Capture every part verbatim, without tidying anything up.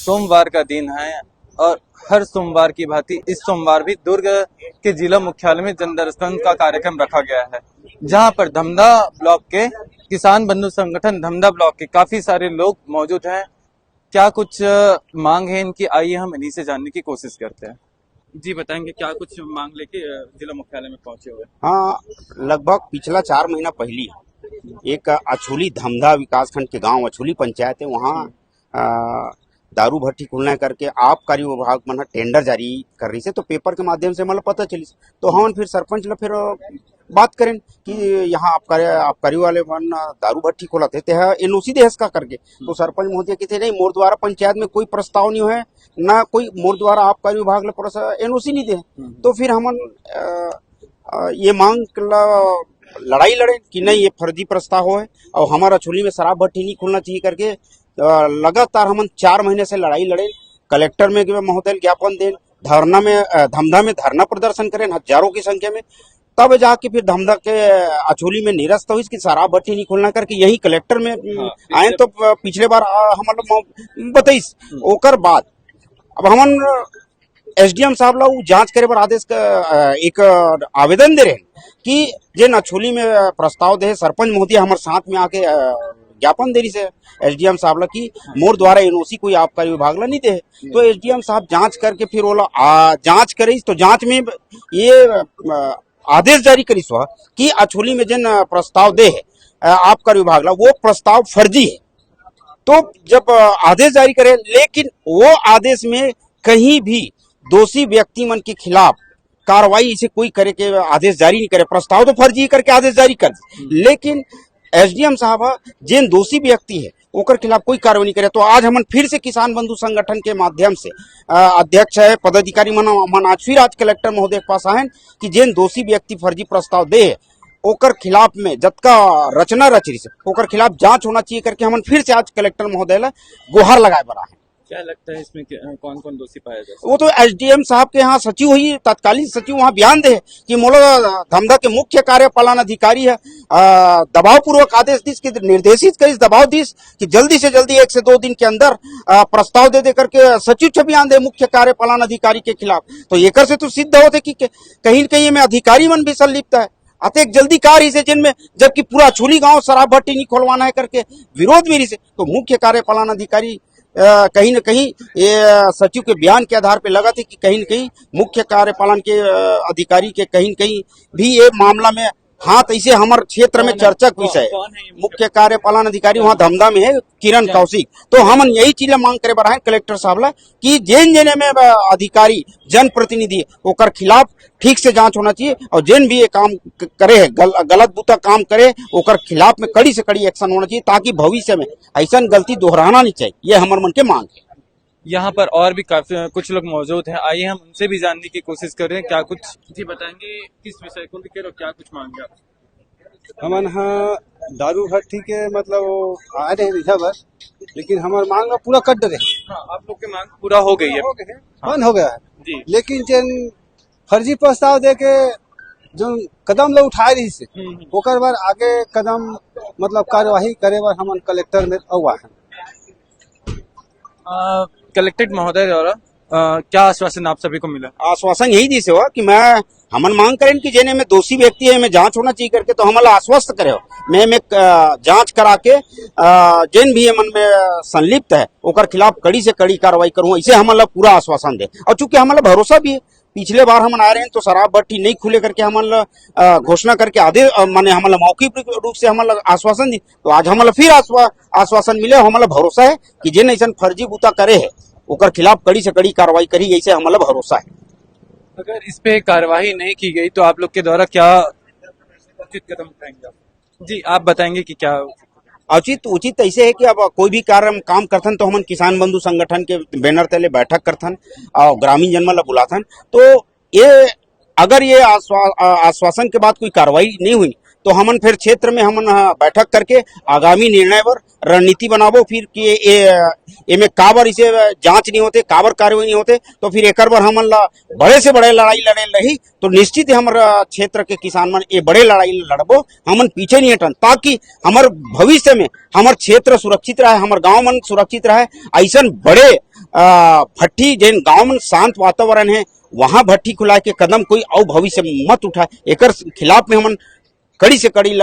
सोमवार का दिन है और हर सोमवार की भांति इस सोमवार भी दुर्ग के जिला मुख्यालय में जनदर्शन का कार्यक्रम रखा गया है, जहां पर धमधा ब्लॉक के किसान बंधु संगठन धमधा ब्लॉक के काफी सारे लोग मौजूद हैं। क्या कुछ, अ, मांग है इनकी, आइए हम इन्हीं से जानने की कोशिश करते हैं। जी, बताएंगे क्या कुछ मांग लेके, अ, जिला मुख्यालय में पहुंचे हुए? हाँ, लगभग पिछला चार महीना पहली एक अछोली धमधा विकासखंड के गांव अछोली पंचायत है, वहाँ, अ, दारू भट्टी खुलना करके आबकारी विभाग मन ह टेंडर जारी कर रही से, तो पेपर के माध्यम से मतलब पता चलिस। तो हमन फिर सरपंच ला फिर, अ, बात करेन कि यहाँ आबकारी, आबकारी वाले मन, अ, दारू भट्टी खोलत हे, तेहा एनओसी देहस का करके। तो सरपंच महोदय कहते, "नहीं, मोर द्वारा पंचायत में कोई प्रस्ताव नहीं है, ना कोई मोर द्वारा आबकारी विभाग ले प्रस-, एनओसी नहीं दे।" हम्म। तो फिर हमन, अ, अ, ये मांग ला लड़ाई लड़े कि नहीं, ये फर्जी प्रस्ताव है और हमारा अछोली में शराब भट्टी नहीं खुलना चाहिए करके, अ, लगातार हमन चार महीने से लड़ाई लड़े। कलेक्टर में गए, महोदय ज्ञापन देन, धरना में, अ, धमधा में धरना प्रदर्शन करें हजारों की संख्या में। तब जाके फिर धमधा के अछोली में निरस्त होइस कि शराब भट्टी नहीं खोलना करके। यही कलेक्टर में, अम, हाँ, आए पिछले तो, अ, पिछले बार, अ, हमन लोग म-, बताइस। हम्म। ओकर बाद अब हमन एसडीएम साहब ला उ जांच करे बर आदेश क-, अ, एक आवेदन दे रहे कि जेन अछोली में प्रस्ताव दे, सरपंच महोदय हमर साथ में आके, अ, ज्ञापन दे रही से एसडीएम साहब ला कि मोर द्वारा एनओसी कोई आबकारी विभाग ला नहीं दे। तो एसडीएम साहब जांच करके फिर ओला, आ, जांच करिस, तो जांच में ये, अ, आदेश जारी करिस हुआ कि अछोली में जेन, अ, प्रस्ताव दे है, अ, आबकारी विभाग ला, वो प्रस्ताव फर्जी है। तो जब, अ, आदेश जारी करे, लेकिन वो आदेश में कहीं भी दोषी व्यक्ति मन के खिलाफ कार्रवाई इसे कोई करे के आदेश जारी नहीं करे, प्रस्ताव तो फर्जी करके आदेश जारी कर दे। लेकिन एसडीएम साहब ह, जेन दोषी व्यक्ति है, ओकर खिलाफ कोई कार्रवाई नहीं करे। तो आज हमन फिर से किसान बंधु संगठन के माध्यम से, अ, अध्यक्ष है, पदाधिकारी मन, हमन आज फिर आज कलेक्टर महोदय के पास आए हैं कि जेन दोषी व्यक्ति फर्जी प्रस्ताव दे है, ओकर खिलाफ में जतका रचना रच रही से, ओकर खिलाफ जांच होना चाहिए करके हमन फिर से आज कलेक्टर महोदय ला गुहार लगाए बर आए हैं। क्या लगता है इसमें कि, अ, कौन-कौन दोषी पाया जा सकता है? वो तो एसडीएम साहब के यहाँ सचिव ही, तत्कालीन सचिव वहाँ बयान दे कि मोला धमधा के मुख्य कार्यपालन अधिकारी है, अ, दबाव पूर्वक आदेश दिस कि निर्देशित करिस, दबाव दिस कि जल्दी से जल्दी एक से दो दिन के अंदर, अ, प्रस्ताव दे दे करके सचिव से बयान दे मुख्य कार्यपालन अधिकारी के खिलाफ। तो एकर से तो सिद्ध होते कि के-, कहीं न कहीं में अधिकारी मन भी संलिप्त है। अतेक जल्दी का रही से जिनमें, जबकि पूरा अछोली गांव शराब भट्टी नहीं खोलवाना है करके विरोध में रही से, तो मुख्य कार्यपालन अधिकारी, अ, कहीं न कहीं ये, अ, सचिव के बयान के आधार पे लगा थे कि कहीं न कहीं मुख्य कार्यपालन के, अ, अधिकारी के कहीं न कहीं भी ये मामला में हाथ ऐसे हमर क्षेत्र में कौन है? चर्चा के कौन, विषय है। कौन है ये मुख्य मुख्य कार्यपालन अधिकारी वहाँ धमधा में है, किरण कौशिक। तो हमन यही चीज ला मांग करे बर आए कलेक्टर साहब ला कि जेन जेन में, अ, अधिकारी, जनप्रतिनिधि, ओकर खिलाफ ठीक से जांच होना चाहिए और जेन भी ये काम क-, करे है, गल-, गलत बुता काम करे, ओकर खिलाफ में कड़ी से कड़ी एक्शन होना चाहिए, ताकि भविष्य में ऐसन गलती दोहराना नहीं चाहिए। ये हमर मन के मांग है। यहाँ पर और भी काफी, कुछ लोग मौजूद हैं, आइए हम उनसे भी जानने की कोशिश कर रहे हैं क्या कुछ। जी, बताएंगे किस विषय को लेकर और क्या कुछ मांग है आपकी? हमन ह दारू भट्टी के मतलब वो आए रहे इधर बस, लेकिन हमार मांग ला पूरा कर डरे। हाँ, आप लोग की मांग पूरा हो गई है। हो गए हैं, बंद हो गया है। जी। लेकिन जेन फर्जी प्रस्ताव दे के जो कदम ला उठाए रही से, हम्म, हम्म। ओकर बर आगे कदम मतलब कार्यवाही करे बर हमन कलेक्टर में अउआ है। अ, कलेक्टर महोदय द्वारा, अ, क्या आश्वासन आप सभी को मिला? आश्वासन यही दिस हुआ कि मैं, हमन मांग करें कि जेने में दोषी व्यक्ति है, में जांच होना चाहिए करके, तो हमन ला आश्वस्त करे हो। मैं, मैं, अ, जांच करा के, अ, जेन भी एमन में संलिप्त है, ओकर खिलाफ कड़ी से कड़ी कार्रवाई करूँ, ऐसे हमन ला पूरा आश्वासन दे। और चूंकि हमन ला भरोसा भी है, पिछले बार हमन आए रहे तो शराब भट्टी नहीं खुले करके हमन ला, अ, घोषणा करके आदे, अ, माने हमन ला मौखिक रूप से हमन ला आश्वासन दी, तो आज हमन ला फिर आश्वा-, आश्वासन मिले, हमन ला भरोसा है कि जेन ऐसन फर्जी बुता करे है, ओकर खिलाफ कड़ी से कड़ी कार्रवाई करी, ऐसे हमन ला भरोसा है। अगर इस पे कार्रवाई नहीं की गई तो आप लोग के द्वारा क्या उचित कदम उठाएंगे आप? जी, आप बताएंगे कि क्या उचित, उचित ऐसे है कि अब कोई भी कार्य हम काम करथन तो हमन किसान बंधु संगठन के बैनर तले बैठक करथन और ग्रामीण जन मन ला बुलाथन। तो ये अगर ये आश्वा-, आ-, आश्वासन के बाद कोई कार्रवाई नहीं हुई तो हमन फिर क्षेत्र में हमन, अ, बैठक करके आगामी निर्णय बर रणनीति बनाबो, फिर कि ए-, एमे काबर इसे जांच नहीं होते, काबर कार्रवाई नहीं होते, तो फिर एकर बर हमन ला बड़े से बड़े लड़ाई लड़े रही, तो निश्चित ही हमर, अ, क्षेत्र के किसान मन ये बड़े लड़ाई लड़बो, हमन पीछे नहीं हटन, ताकि हमर भविष्य में हमर क्षेत्र सुरक्षित रहे, हमर गांव मन सुरक्षित रहे। ऐसन बड़े, अ, भट्ठी, जेन गांव मन शांत वातावरण है, वहां भट्ठी खुला के कदम कोई अउ भविष्य में मत उठाए। एकर खिलाफ में हमन कड़ी से कड़ी ल-,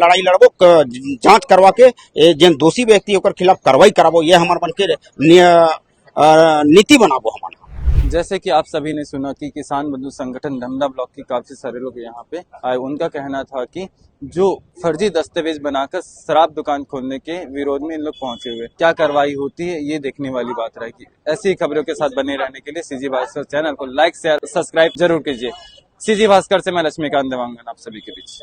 लड़ाई लड़बो, क-, जांच करवा के, ए, जेन दोषी व्यक्ति ओकर खिलाफ कार्रवाई कराबो, ये हमर मन के नि-, अ, नीति बनाबो हमन। जैसे कि आप सभी ने सुना कि किसान बंधु संगठन धमधा ब्लॉक के काफी सारे लोग यहाँ पे आए, उनका कहना था कि जो फर्जी दस्तावेज बनाकर शराब दुकान खोलने के विरोध में इन लोग पहुंचे हुए, क्या कार्रवाई होती है, ये देखने वाली बात रहेगी। ऐसी ही खबरों के साथ बने रहने के लिए सीजी भास्कर चैनल को लाइक, शेयर, सब्सक्राइब जरूर कीजिए। सीजी भास्कर से मैं लक्ष्मीकांत देवांगन, आप सभी के बीच।